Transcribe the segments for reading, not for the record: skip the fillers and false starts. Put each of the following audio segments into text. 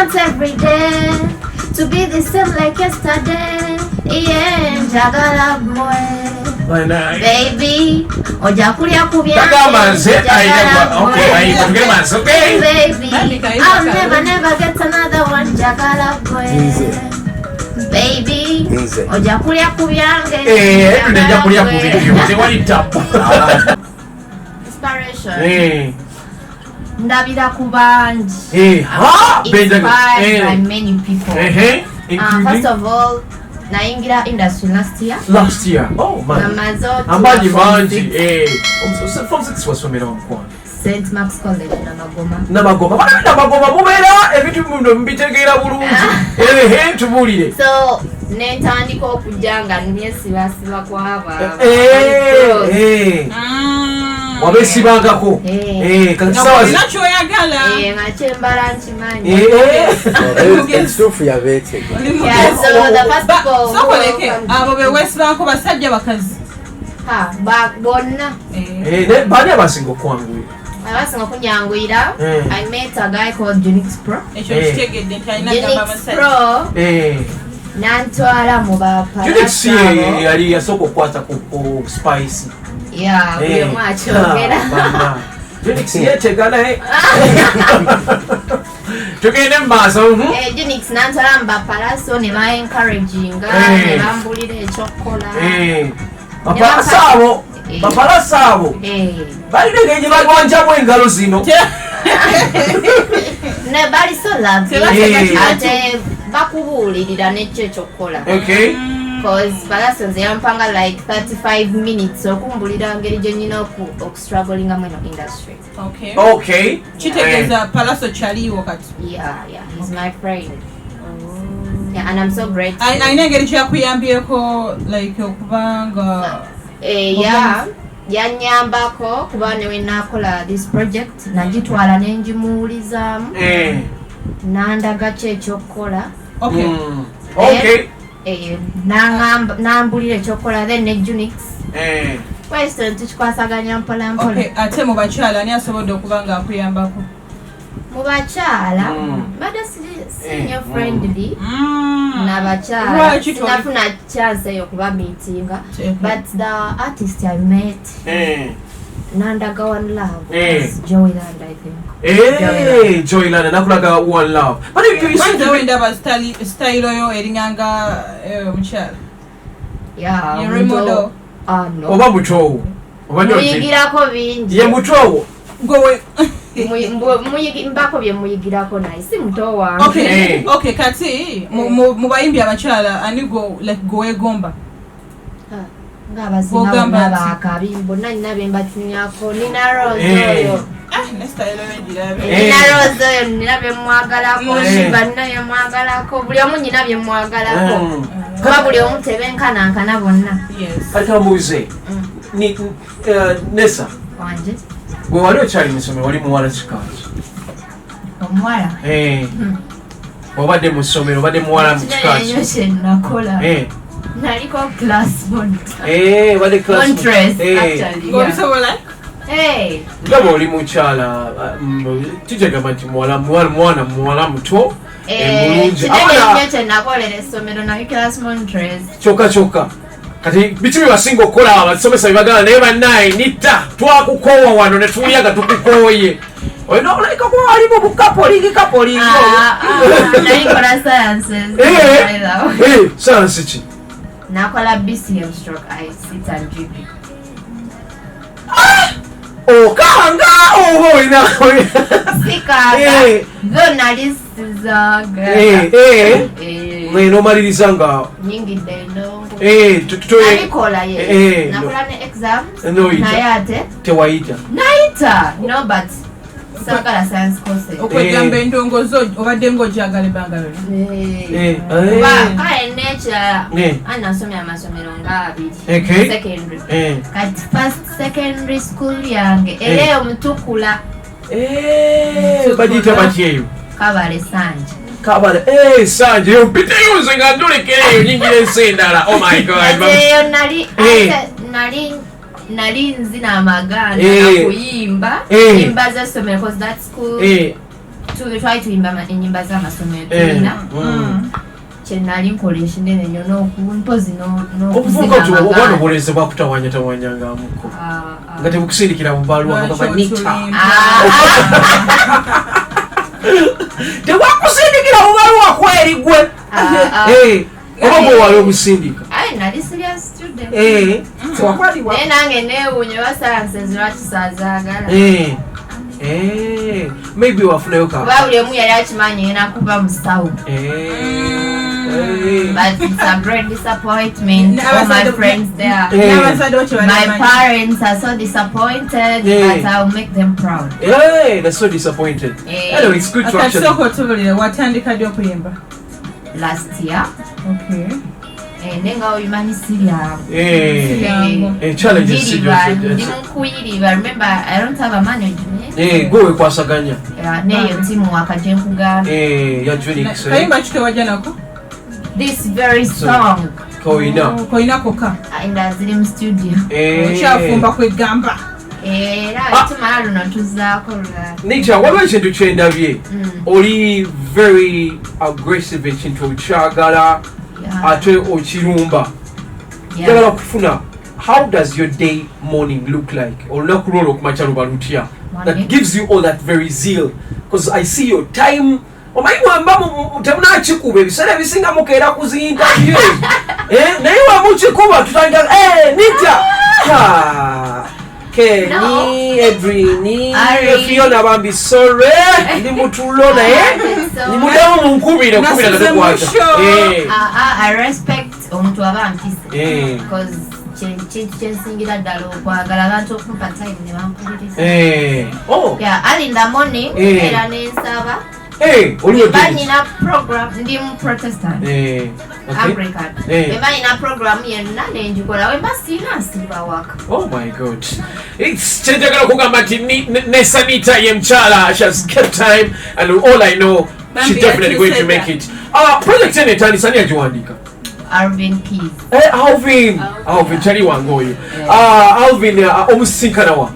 Want every day to be the same like yesterday. Yeah, njagala gwe. Baby, ojja kulya ku byange. Tagamba nze Njagala ayina okay, gwe. ayina tugende maaso, okay. Baby, Bambi kayimba I'll kalungi. never, never get another one. Njagala gwe. Nze. Baby, Nze. ojja kulya ku byange. Eh, tujja kulya ku Njagala bibyo gwe. tewali tapu. Inspiration. Ndabira ku bangi. Ha, Inspired by Benjamin. many people. Including First of all, nayingira industry last year. Last year. Oh man. Namaze otuula Amaanyi form mangi. six. Form 6 wasomera mukwano? St Mark's College, Namagoma. Namagoma, bana Namagoma mubeera ebintu bino mubitegeera bulungi. Ehe, tubuulire. So nentandika okujja nga nyesibasiba kwabo. Wabeesibangako. Kati Nga sawa olina kyoyagala. Nga kyembala nkimanyi. Ekituufu yabeetega. Oli mugezi. Yeah, so the first people who Sokoleke welcomed abo bewesibako basajja bakazi? Ha, bonna. Baani abasinga okwanguyira? Abasinga okunyanguyira, I met a guy called Junix Pro. Ekyo kitegedde nti alina gamba Junix abasajja. Pro nantwala mu Junix bapalasa. yali yasooka okukwata ku Spice. Yeah, buli omu akyogera. Ah, banna. Junix yeetega naye tugende mu maaso. Junix nantwala mu bapalaso ne ba encouraginga ne bambulira ekyokukola. Bapalasa abo, bapalasa abo balina engeri gye bawanjamu engalo zino. Ne bali so lovely. Tebatega Ate bakubuulirira nekyo ekyokukola. 'Cause Palaso nze yampanga like 35 minutes okumbulira ngeri gye nyina okustrugglingamu eno industry. Okay. Kitegeeza Palaso kyaliwo kati? Yeah, he's my friend. Yeah, and I'm so grateful. Alina engeri kyakuyambyeko like okubanga Yeah, yanyambako kuba newe nakola this project nagitwala nengimuwulizaamu nandaga ki ekyokukola. Nambulira ekyokukola, then ne Junix Weston tukikwasaganya mpola mpola. Okay, ate mu bakyala ani asobodde okuba nga akuyambako? Mu bakyala mbadde sinyo friendly nabakyala. Lwaki Sinafuna chance eyo kuba meetinga, but the artist I met nandaga one love was Joyland, I think. Joyland nakulaga one love, but you seem to By be ndaba style yo eringanga omukyala. Yeah. Ye role model. Ah, no. Oba mutowo oba noti Muyigirako bingi. Ye mutowo. Gwe Mbako bye muyigirako naye si muto wange. Okay. Okay, kati mu bayimbi abakyala ani go like gwe weegomba? Ng'abazinga Bw'ogamba bonna nti- bakabi, bonna nina bye mbatunyako. Nina Rose oyo. Ah, ne style yo ngirabe. Nina Rose oyo, nina bye mwagalako. Shiba nina bye mwagalako. Buli omu nina bye mwagalako, kuba buli omu tebenkanankana bonna. Kati kambuuze ni Nesa, Wanje. gwe wali okyali musomero wali muwala kikaaki? Omuwala? Obadde mu ssomero obadde muwala mu Kinene kikaaki? nnyo kye nakola. Naliko class monitor. Obadde class Monitress, actually, yeah. Ng'obisobola? Hey. Nga bw'oli mukyala, tujagamba nti muwala muwala mwana muwala muto, mulungi. Kinene Abaana- nnyo kye nakolera essomero, nali class monitress. Kyokka kyokka kati biki byebasinga okukola abasomesa bebagala naye bannaye nitta twakukoowa wano ne tuwulya nga tukukooye olina olabika kuba walimu bukapolingi kapolingi. Ah, ah, nali nkola sciences, by the way. Science ki? Nakola BCM/ICT and GP. Okanga oba olina Sikanga, zo nali sizaaga. N'omaliriza nga Nyingidde endongo. Nabikola, yes. Nakola ne exams. N'oyita. Naye ate Tewayita? Nayita, no, but saagala science courses. Okwegamba endongo zo obadde ng'ogyagala ebbanga lyonna? Kuba kale n'ekirala, ani nasomye amasomero nga abiri secondary. Kati first secondary school yange era eyo Mutukula. Bagiyita batya eyo? Kabale Sanja. Kabale, Sanja eyo mpiteyo nze nga njolekera eyo nyingira ensi endala, oh my God. Kati eyo nali ate nali nzina amaganda nakuyimba nyimba z'essomero, 'cause that school Twali tuyimba ennyimba z'amasomero tulina kyenali nkola ekinene nnyo mpozi Obuvubuka n'okuzina obwana amaganda. obulenzi bwakutawanyatanwanyangamuko Ah, ah. nga tebukusindikira bubaluwa Lwaki nga Nita. otulimba? Ah, Tebwakusindikira bubaluwa kweri gwe. ah, ah. Eh, oba gwe wali obusindika? Aye, nali serious student. Eh, tewakwaliwa. Naye nange neewuunya oba sciences lwaki saazaagala. Eh, eh, maybe wafunayo ka Kuba buli omu yali akimanyi ngenda kuba musawo. Eh, eh. But it's a great disappointment. All my friends there. Eh. N'abazadde bo kye My bali bamanyi. parents are so disappointed, Yeah. but I'll make them proud. Eh, that's so disappointed. Eh. Anyway, it's good to Kati actually. sooka otubulire, watandika ddi okuyimba? Last year, Okay. eh, naye nga obimanyi si byangu. Eh, Byangu. eh, challenges si Ndiriba, byose. ndi mu kuyiriba. Remember, I don't have a management. Eh, gwe wekwasaganya. Yeah, n'eyo tiimu waka gye nkugamba. Eh, ya Junix. Eh, Kayimba ki kewajja nako? This very song koina. Koyina kokka. Endala ziri mu studio. Eh. Okyafumba kwegamba. Era Ah. tumala luno tuzzaako lulala. Nita, waliwo ekintu kyendabye. Oli very aggressive, ekintu okyagala Yeah. ate okirumba. Yeah. Njagala kufuna, how does your day morning look like? Olunaku lwo olwokumakya luba lutya? That Morning. gives you all that very zeal, because I see your time, omanyi mwamba temunakikuba ebiseera ebisinga mukeera ku zi interview, eh, naye wamukikuba tutandika, eh, Nita. Ha. Kenny, No. Edrini, Ari. Fiona bambi, sorry, ndi mutulo naye So- muddamu munkubire nkubire nga Nasize mu tekwata. show. Eh, Ah, ah, I respect omuntu aba ampise. Eh. Because kintu kyensingira ddala okwagala abantu okumpa time ne bampuliriza. Eh. Oh. Yeah, early in the morning Eh. era nensaba. Eh, oliwo Mba Dennis. nina program, ndi mu Protestant. Eh, okay. Anglican. Eh. Mba nina program yenna nenjikola wemba siina nsiiba waka. Oh my God. It's kyenjagala okugamba nti Nesanita ye mukyala, she has kept time and all I know, she Bambi definitely going to yatuuse make it. Ah, project eno etandise, ani yagiwandiika? Alvin Keys. Eh, Alvin. Alvin kyali wange oyo. Ah, Alvin, omusisinkana wa?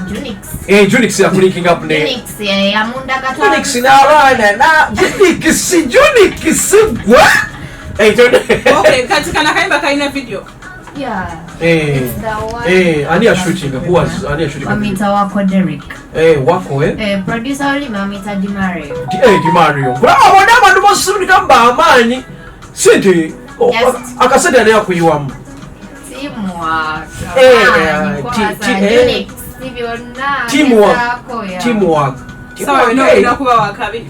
Junix. Eh, Junix yakulinking up ne. Junix yamundagata. Junix n'abaana na Junix, Junix gwe. Eh, Okay, kati kana kayimba kalina video. Yeah. Eh. It's the one. Eh, ani yashootinga? Who was ani yashootinga? Bamuyita Wako Derrick. Eh, Wako, eh? Eh, producer oli bamuyita Dimario. Eh, Dimario. Kulaba bonna abantu bosindika mba amaanyi. Sente Yes. akasente ani akuyiwamu? Teamwork. Eh, Amaanyi, kwasa, eh. Junix, byonna. Teamwork. Gezaako, yeah. Teamwork. Sawa Teamwork, yonna eh. olina kuba wakabi.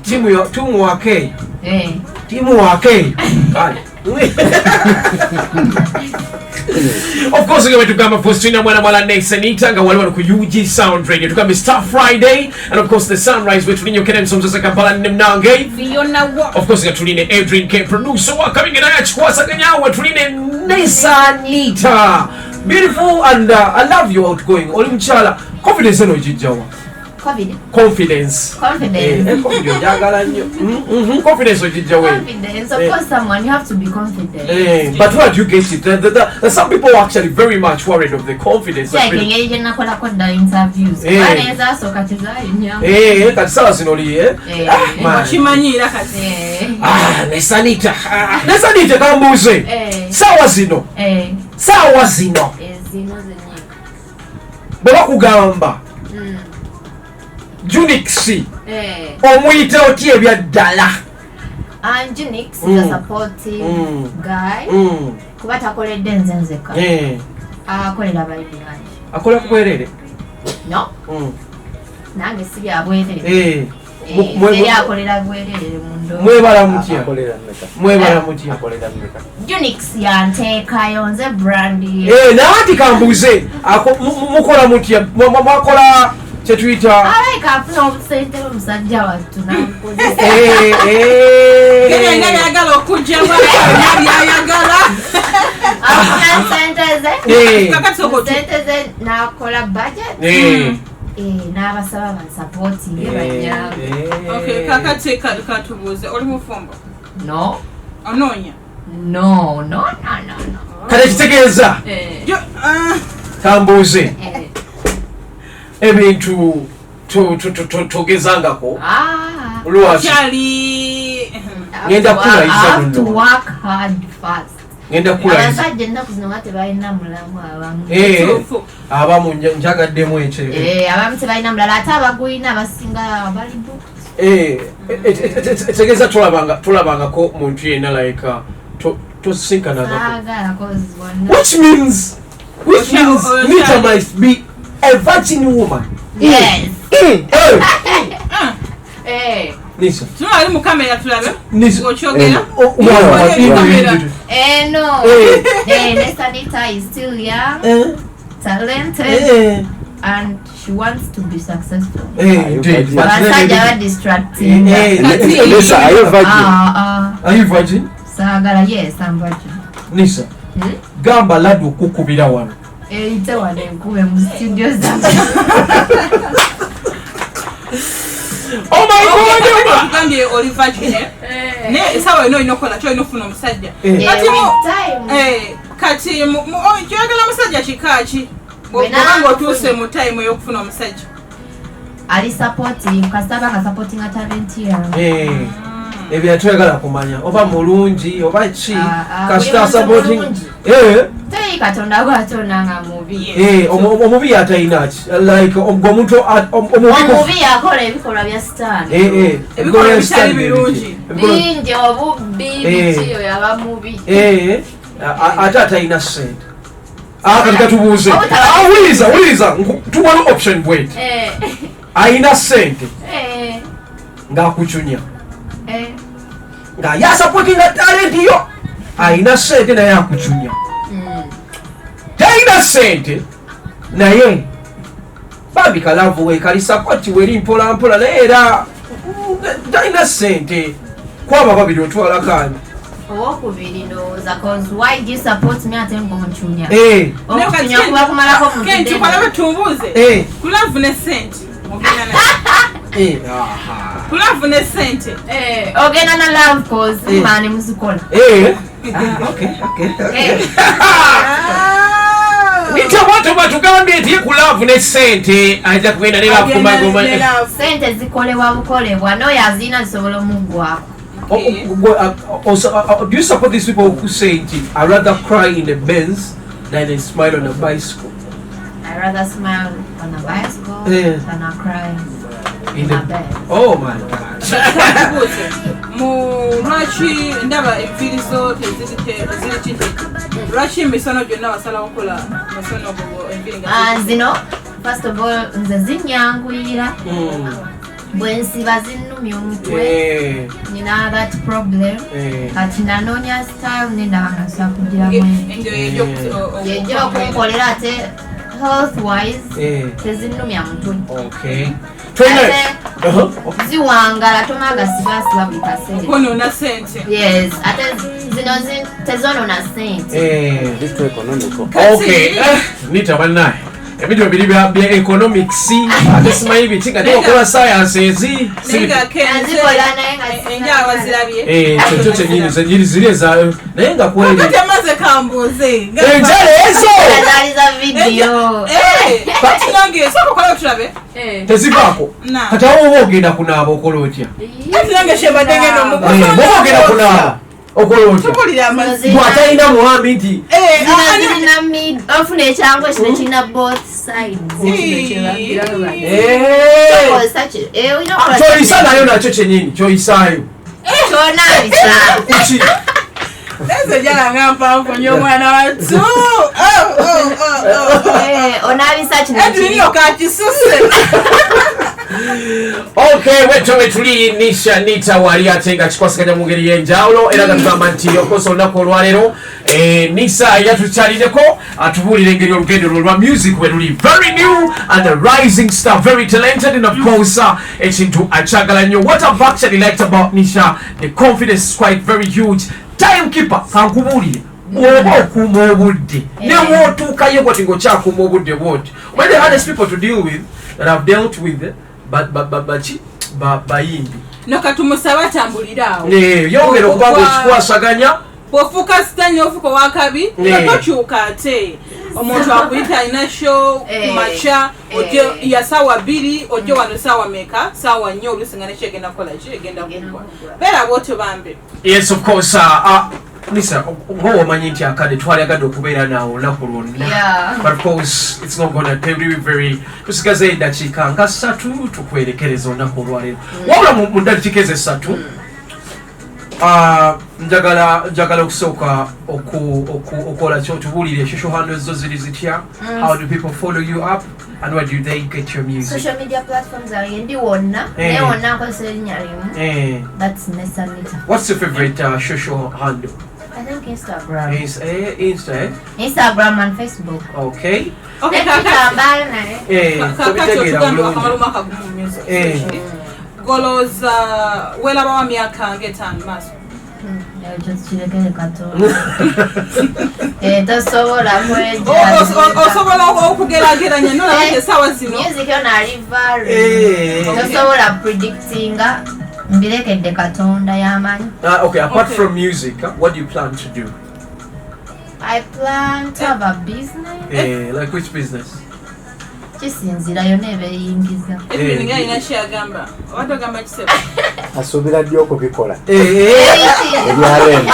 Teamwork, eh. Eh. Teamwork, eh. Kale. Of course nga bwetugamba, of course tulina mwana mwala Nesanita nga wali wano ku UG Sound Radio, tugambe Star Friday and of course the sunrise wetulinyokera ensonzo za Kampala ne mnange. Fiona wa. Of course nga tuline Adrian K producer wakabi naye akikwasaganya, tuline Nesanita, beautiful and I love your outgoing, oli mukyala confidence eno ogijjawa? Covid. Confidence. Confidence. Eh, eh, confidence njagala nnyo. Confidence ogijjawa eyo? Confidence. Of Eh. course, someone, you have to be confident. Eh, but where do you get it? Some people are actually very much worried of the confidence. Like engeri gye nakolako dda interviews. Eh. Kuba n'ezasooka tezaali nnyangu. Eh, kati sawa zino oli, eh? Eh. Ah, man. Okimanyiira kati. Eh. Ah, Nesanita. Ah, Nesanita kambuuze. Eh. Sawa zino. Eh. Sawa zino. Ezino zennyini. Bwe bakugamba Junix, Eh. omuyita otya ebya ddala? And Junix is a supportive guy. Kuba takoledde nze nzekka. Eh, Akolera abayimbi bangi. Akola ku bwereere? No, nange si bya bwereere. Eh, Eh, eri akolera bwereere mu ndo. Mwebala mutya? Akolera mmeka? Mwebala mutya? Akolera mmeka? Junix yanteekayo nze brand ye. Eh, naye kambuuze, mukola mutya? Mwakola kyetuyita Alayika afuna obusente bw'omusajja wattu n'amukozesa. Eh, eh. Kenya alina byayagala okujjamu, alina byayagala. Afuna sente ze. Eh, Kakati sooka otu- Sente ze n'akola budget. eh. Eh, n'abasaba bansapootinge banyambe. Eh. Okay, kakati katubuuze, oli mufumbo? No, Onoonya? no, no, no, no, no. Kale kitegeeza Eh, Ah, kambuuze, eh. ebintu togezangako Ah. Lwaki? Okyali Ngenda I kulayiza have to luno. work hard first. Ngenda kulayiza. Abasajja ennaku zino nga tebalina mulamu abamu. Eh, Kituufu. Abamu njagaddemu ekyo. Eh, abamu tebalina mulala, ate abagulina abasinga bali booked. Eh, etegeeza tolabangako muntu yenna, like tosinkanangako? Saagala, 'cause bonna. Which means Nita might be a virgin woman. Yes. Eh, Eh. Nisa. Tunula ali mu kamera tulabe Nisa. ng'okyogera. Oh, Oli mu kamera. Eh, no. Eh, Nesta Nita is still young, talented, and she wants to be successful. Indeed. But then Abasajja badistracting. Kati- Lisa, are you virgin? Ah, ah. Are you virgin? Saagala, yes, I'm virgin. Nisa. Hmm? Gamba laddu okukubira wano. Eyite wano enkube mu studio zaffe. Oh my God! Tugambye oli virgin, eh? Naye essaawa yonna olina okukola kyolina okufuna omusajja. Eh. Kati Eh, with time. Eh, kati kyoyagala musajja kika ki? Bwe Bw'oba ng'otuuse mu time ey'okufuna omusajja. Ali supporting, kasita nga supportinga talent yange. Eh, ebyo twagala kumanya oba mulungi oba ki. Ah, ah, Kasita buli muntu supporting. mulungi. Eh, Teyi Katonda gwatonda nga mubi. Eh, omubi atalina ki, like omuntu omubi Omubi yakola ebikolwa bya sitaani. Eh, eh, Ebikolwa ebitali birungi. Bingi, obubbi, Eh. biki, oyo aba mubi. Eh, ate atalina sente. Ah, kati katubuuze. Obutaba- Ah, wuliriza, wuliriza, tuwali option bweti. Eh, Ayina sente ng'akucunya, nga yasupportinga talent yo, ayina sente naye akucunya. Talina sente naye bambi ka love we kali support weri mpola mpola, naye era talina sente. Kwaba babiri otwala kani? Owokubiri ndowooza, 'cause why do you support me ate ng'oncunya? Eh, Okucunya kuba kumalako muntu Ken, ddene. tukolabe tumbuuze. Ku love ne sente ogenda na eh, aha. Ku love ne sente. Eh, ogenda na love, 'cause Eh. maani muzikola. Eh. Ah, okay. Eh. Nita bwatyo bwatugambye nti ku love ne sente ajja kugenda ne love. Agenda Kumagoma. ne love. Sente zikolebwa bukolebwa, n'oyo azirina zisobola omuggwako. Also, do you support these people who say nti I rather cry in a Benz than a smile on a bicycle? I rather smile on a bicycle than I cry In in a bed. Oh my God. Tubuuze, mu lwaki ndaba enviiri zo teziri tinted? Lwaki emisono gyonna wasalawo okukola musono gwo enviiri nga Ah, zino first of all nze zinyanguyira. Bwe nsiba zinnumya omutwe. Nina that problem. Kati nanoonya style nendaba nga nsobola kugiramu Enjo yejja okunkolera, ate health wise tezinnumya mutwe. Okay. Twine. Ate ziwangala, tomaga sibasiba buli kaseera. Kwonoona sente. Yes, ate zino tezonoona sente. This too economical. Okay. Eh, Nita bannaye. Ebintu bibiri bya economics ate simanyi biki nga tewakola science ezi. Naye nga Ken, Nazikola naye nga enjawa wazirabye? Eh, kyekyo kyennyini, zenyini ziri eza naye nga kweri. Kati amaze kambuuze. Enjala ezo zaali za video. Eh, kati nange sooka okola tulabe. Tezivaako. Na. Kati awo oba ogenda kunaaba okola otya? Kati nange kyembadde ngenda omubuuza. Eh, bw'oba ogenda kunaaba okola otya? Tubuulire amazima. Bw'atalina muwambi nti Eh, Zino ah, zirina mid, ofuna ekyangu ekino kirina both sides. Kino kyebagira bati. Eh, Tokozesa eh, olina okukola kyoyisa nayo nakyo kyennyini kyoyisaayo. Kyonaabisa. Kuki? Nze njala nga mpanvu nnyo omwana wattu. Oh. Eh, onaabisa kino Edwin kiri. okakisuse. Okay, wetyo wetuli Nisha Nita wali ate nga kikwasaganya mu ngeri y'enjawulo, era nga tugamba nti okosa olunaku olwaleero, eh, Nisa yatukyalireko atubuulira engeri olugendo lwe lwa music we luli. Very new and a rising star, very talented, and of course ekintu akyagala nnyo. What I've actually liked about Nisha, the confidence is quite very huge. Timekeeper, kankubuulire, bw'oba okuuma obudde ne wootuukayo bwoti ng'okyakuuma obudde bwoti, omanyi the hardest people to deal with that I've dealt with, baki bayimbi. No katumusaba atambulire awo. Eh, yongera okuba nga okikwasaganya. Bw'ofuuka sitani ofuuka owakabi nga tokyuka ate. Omuntu akuyita alina show kumakya, ojje ya 2:00, ojje wano 4:00, 4:00 oluusi nga nekyegenda kukola ki, egenda kugwa. Beera bw'otyo bambi. Yes, of course. Lisa, ng'omanyi nti akadde twalyagadde okubeera naawe olunaku lwonna. But of course, it's not gonna be very tusigaze eddakiika nga 3 tukwerekereza olunaku olwaleero. Wabula mu ddakiika ezo 3, njagala okusooka okola ki, otubuulire social handles zo ziri zitya, how do people follow you up and where do they get your music? Social media platforms zange ndi wonna, naye wonna nkozesa erinnya limu, that's Nessa Nita. What's your favorite social handle? I think Instagram. Insta, eh? Instagram and Facebook. Okay. Okay, kakati naye. Kakati otugamba akamala omwaka gumu mu music. Golooza weeraba wa myaka ng'etaano maaso? Ekyo kirekere Katonda. Tosobola kwejja. Osobola okugeraageranya nolaba nti essaawa zino. Music yona ali vary. Tosobola predictinga, mbirekedde Katonda y'amanyi. Okay, apart from music, what do you plan to do? I plan to have a business. Like which business? Kisinzira yonna ebeeyingiza. Edwin nga alina kyeyagamba, obadde ogamba kisebo? Asuubira ddi okubikola? Ebyarema.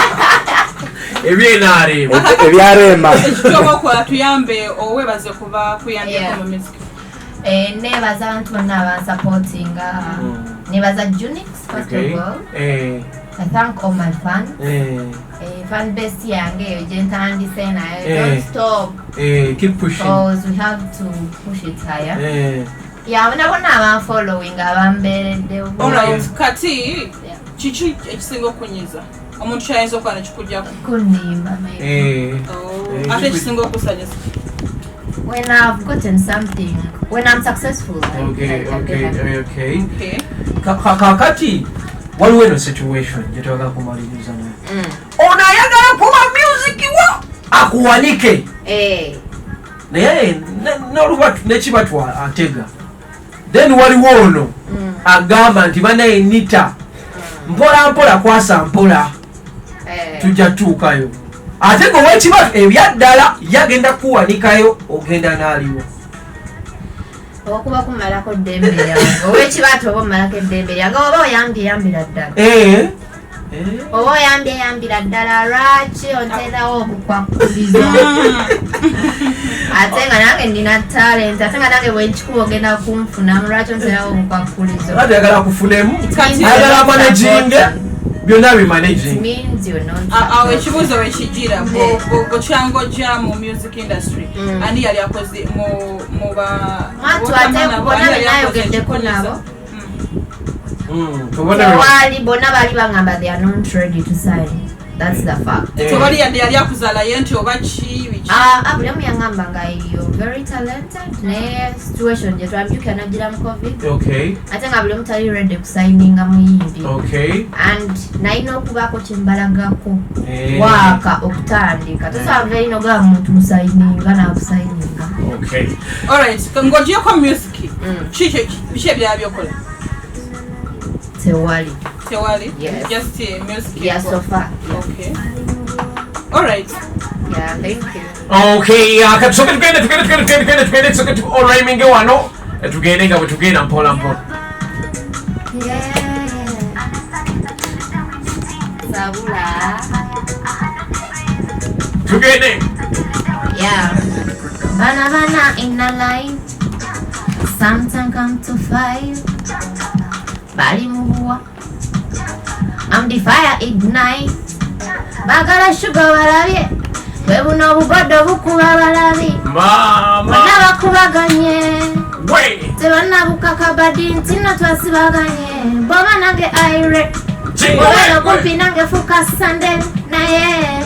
Ebyenarema. Ebyarema. Ekyoba okola tuyambe owebaze kuba kuyambyeko mu music. Nebaza abantu bonna abansupportinga. Nebaza Junix first of all. I thank all my fans. Fan base yange eyo gye ntandise nayo. Don't stop. Keep pushing. Because we have to push it higher. Yeah, nabo abanfollowing abambeereddewo. Alright, kati kiki ekisinga okunyiza? Omuntu kyayinza okuba nekikujjako? Kunnimba maybe. Ate ekisinga okusanyusa? When I've gotten something, when I'm successful. Okay. Kakati waliwo eno situation gye twagala kumaliriza nayo. Ono ayagala kuba music wo akuwanike. Naye n'olubatu n'ekibatwa atega. Then waliwo ono agamba nti banaye Nita mpola mpola kwasa mpola tujja tuukayo. Ate gwe w'ekibatu ebyaddala yagenda kuwanikayo ogenda n'aliwo. Okuba kumalako eddembe lyange. Ow'ekibatu oba omalako eddembe lyange oba oyambye yambira ddala. Oba oyambye yambira ddala, lwaki onteerawo obukwakulizo? Ate nga nange nina talent, ate nga nange bwe nkikuba ogenda kunfunamu, lwaki onteerawo obukwakulizo? Ate ayagala kufunemu, ayagala managing, byonna bi managing. Means you're not. Awo ekibuuzo wekijjira, bw'okyangojja mu music industry, ani yali akoze mu ba Mwatu ate bonna be nayogeddeko nabo. Tewali, bonna baali bagamba they are not ready to sign. That's the fact. Tewali yadde yali akuzaala ye nti oba ki biki? Buli omu yangamba nga you're very talented, naye situation gye twambyukira nagira mu COVID. Okay. Ate nga buli omu tali ready kusayininga muyimbi. Okay. And nalina okubaako kye mbalagako waaka okutandika. Tosobola eri n'ogamba muntu musayininga n'akusayininga. Okay. Alright, ng'ogyeko music, kiki ebirala by'okola? Tewali. Tewali? Yes. Just music. Yeah, so far. Okay. Alright. Yeah, thank you. Okay, katusoke tugende tusoke olrhyminge wano tugende nga bwe tugenda mpola mpola. Sabula. Tugende. Yeah. Bana bana in a line. Sometimes come to 5. Bali mubuwa. I'm the fire ignite. Bagala sugar balabye. Bwe buno obugodo bukuba balabi. Mama. Bonna bakubaganye. Tebannabukaka badi nti nno twasibaganye. Bw'oba nange aire. Bw'obeera okumpi nange fuuka Sunday naye.